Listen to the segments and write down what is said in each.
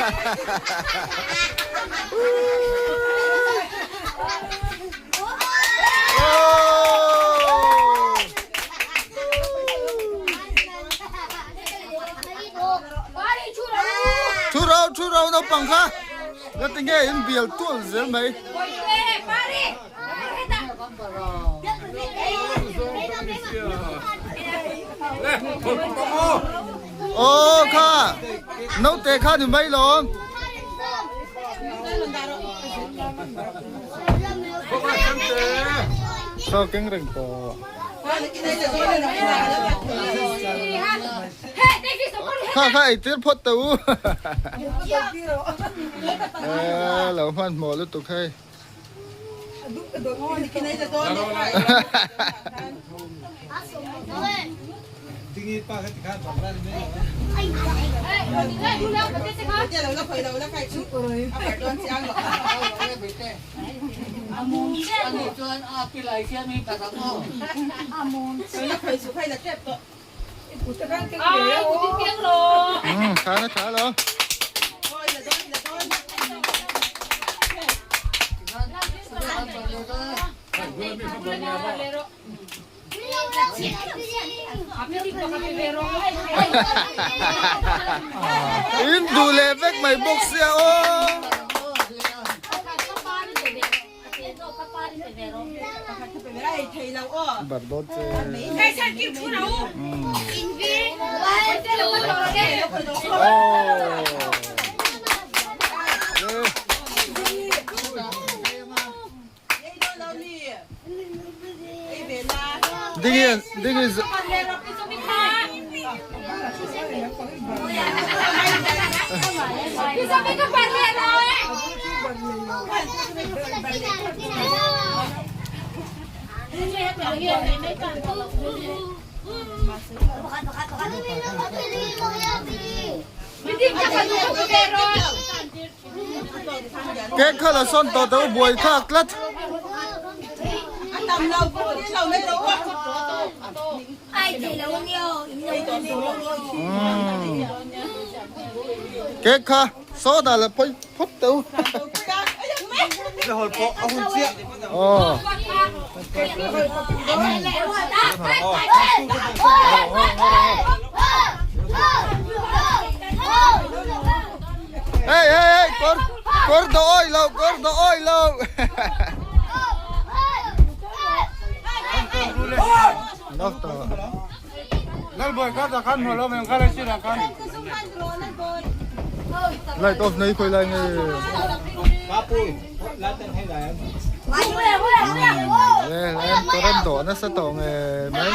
Thu ro thu ro naupang kha la tinge in bial tual zel mai. Aw kha naute kha ni mai lawm. Saw keng reng tawh. Kha kha ei tir phawt teh u. Eh lo hmanhmawh lutuk hei. Tha na tha lo. In duh leh vek mai bawk sia aw. Ding ding is Cake kha la sawn tawh teh u buai thlak tlat. Cake kha soda la phawi phawt teh u. Aw. Hey hey hey kawr kawr dawh awi lo kawr dawh awi lo. Light off nei khawi lai nge. Le le current dawh nasa tawh nge mai.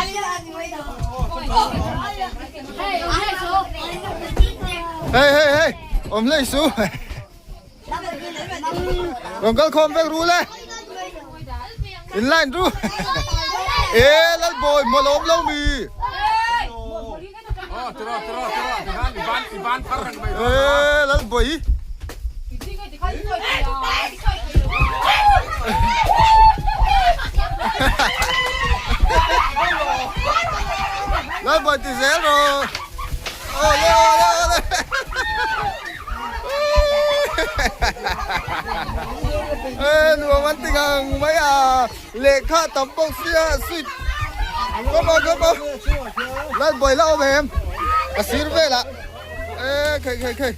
Hey hey hey awm hlei su. Rawn kal khawm vek ru le. In line ru. E Lalbawi maw lawm lo mi. E Lalbawi. Lalbawi ti zel rawh. Awle awle awle. Ê nuam an ti ngang mai a lehkha tam bawk sia sweet come on come on Lalbawi la awm em a sir velah ê khei khei khei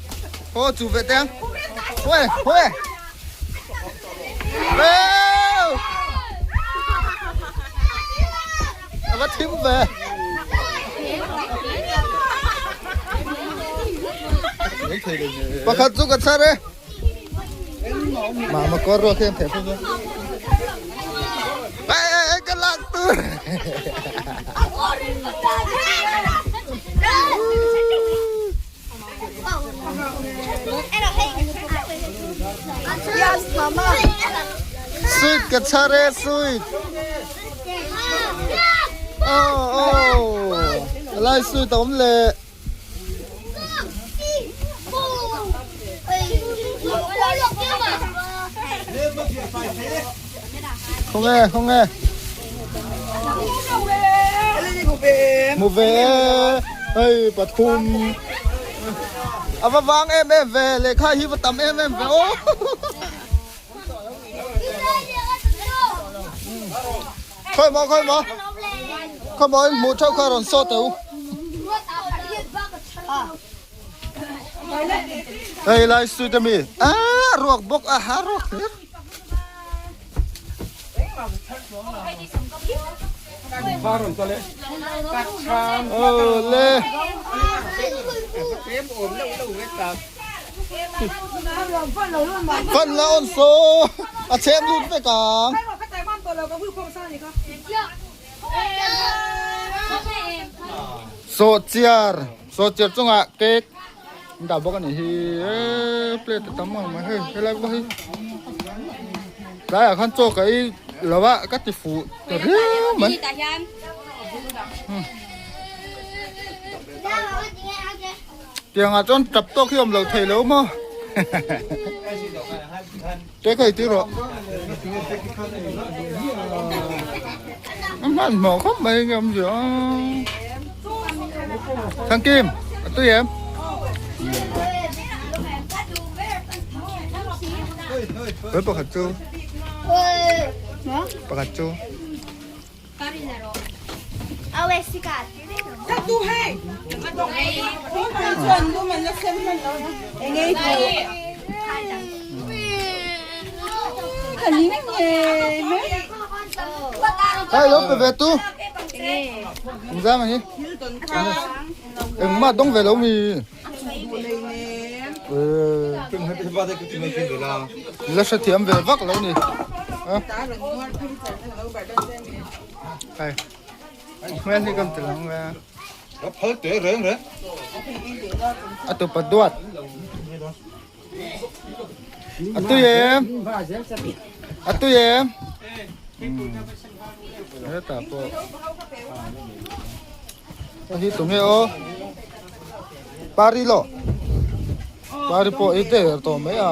haw chu ve teng haw e haw e A va thim ve. Pakhat chu ka chhar e. Mama kawr ruak hian theh fo chu. Ei ei ei ka lak tur. Sweet ka chhar e sweet. Oh oh. Lai sweet a awm le. Không nghe, không nghe. Mu ve. Hei pathum. A va vang em em ve, lehkha hi va tam em em ve aw. Khawi maw khawi maw khawi maw in hmuh theuh kha rawn saw teh u. Hei lai street ami ah ruak bawk a ha ruak hlir. Awle. Fan la on so a chhem lut vek ang. Sawhchiar sawhchiar chungah cake an dah bawk a nih hi eee plate a tam ang mai hei helai pawh hi tlaiah khan chaw ka ei lo a ka ti fuh ta riau mai. Tiangah chuan tap tawk hi awm lo thei lo maw Te ka iti rawh A hmanhmawh khawp mai nge awm zia Thangkim a tui em Hei pakhat chu pakhat chu Hei lo pe ve tu Engzam ang hi Engmah dawng ve lo mi La hrethiam ve vak lo ni Hei hmel hi kan ti lang ve Phal te reng reng A tupa duat A tui em A tui em Hetah pawh Hei hi tunge aw Pari lo Pari pawh hi der tawh mai a